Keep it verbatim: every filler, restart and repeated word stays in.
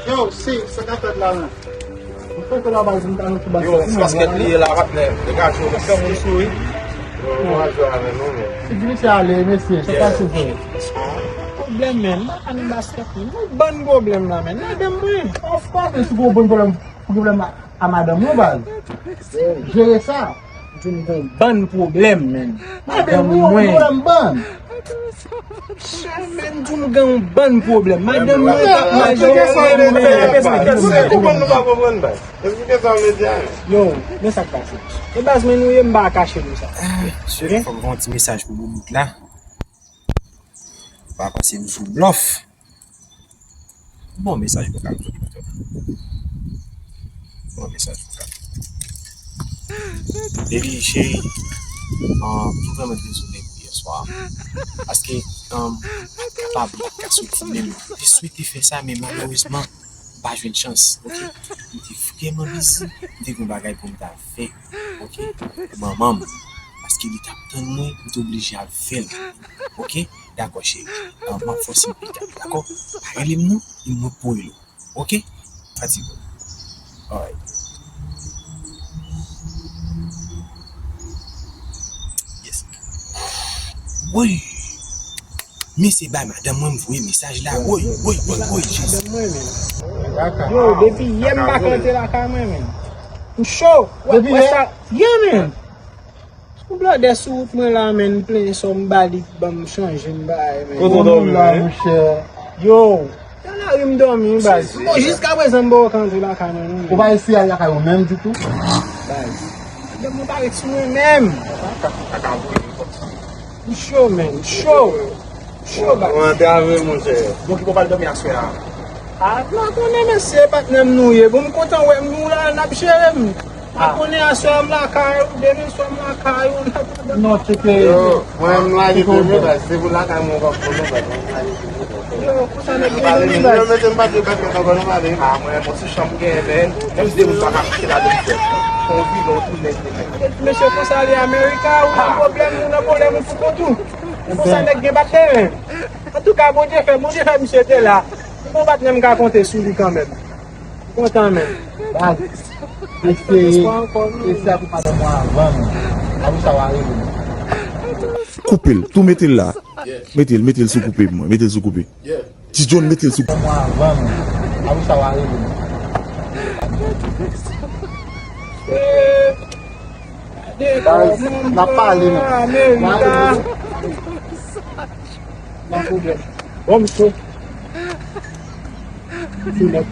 Yo, si, sa k ap fèt la menm? Mwen kontan la baz, mwen ta nan tou baz. Yo, se paskèt li ye la, patnè. Degaje w, mesye. Yo, mwen jwe avè nou, men. Si di misye ale, mesye, sa pase vre. Pwoblèm, men. M pa nan baskèt, men. Mwen bann pwoblèm la, men. Madanm mwen. Of course, men si w gon bann pwoblèm, pwoblèm a, a madanm mwen, baz. Jere sa. Di m gon bann pwoblèm, men. Madanm mwen. Pwoblèm bann. Chè, men, di m gen yon bann pwoblèm. Madanm mwen t ap mache. Yo, men sa k pase. E baz, men nou ye, m pa kache nou sa. Sere, fòk m voye yon ti mesaj pou Boubout la. Pa panse m sou blòf. Bon mesaj vokal tou. Bon mesaj vokal. Baby, cheri, um, m vrèman dezole pou yè swa. Paske, um, m pa t kapab, m pa t ka soti menm. M te swete fè sa, men malerezman, m pa jwenn chans. Ok? M te vrèman bizi, m te gen bagay pou m ta fè. Ok? Manman m. Paske li t ap tann mwen, m te oblije al fè l. Ok? Dakò, cheri. Ah, m ap fè w siy pita. Dakò? Pa rele m non, e mwen k pou rele w. Ok? Fatige w. Alright. Yes. Woy! Mesye bay madanm mwen, m voye mesaj la. Woy, woy, woy, woy, Jezi. Yo, depi yè m pa ka antre lakay mwen, men. M cho. Wè, wè sa. Yeah, men. Yon blòdè sou wout mwen la, men, m plenyen sò m ba li, ban m chanje m bagay, men. Kote w dòmi la, monchè? Yo, nan lari m dòmi, baz. Bon, jiskaprezan m poko ka antre lakay mwen non. Ou pa eseye al lakay ou menm ditou? Baz, madanm mwen pa ret sou mwen menm. M cho, men, m cho. M cho, baz. Ou antrave, monchè. Bon, ki bò w pral dòmi aswè a? A, m pa konnen, mesye, patnè m nou ye. Bon, m kontan wè m, nou la, n ap jere m. M pa konnen aswè a m lakay ou, demen swa m lakay ou, n ap... Non, tcheke. Yo, mwen m lage demen, baz, se pou lakay mwen w p ap konnen, baz, mwen m lage demen, baz. Yo, konsa nèg gen demen, baz. Yo, mete m pa de bèt ankò, nou pale. A, mwen, bon, se chanm m genyen, men, menm si demen m pa ka kouche ladan l, se yon vilaj, tou nèg demen. Mesye, konsa li Amerika, ou nan pwoblèm, ou nan pwoblèm, ou pou kont ou. Konsa nèg gen batè, men. Antouka, Bondye fè, Bondye fè misye te la. Bon, patnè m ka konte sou li kanmenm. Kontan, men. Baz, eseye, eseye pou madanm mwen avan, men. Apre sa, w a rele m. Koupe l, tou mete l la. Mete l, mete l sou koupe pou mwen, mete l sou koupe. Ti John, mete l sou koupe. Madanm mwen avan, men. Apre sa, w a rele m. Baz, n ap pale, non. N a rele. Nan pwoblèm. Bon, misye. Ti nèg.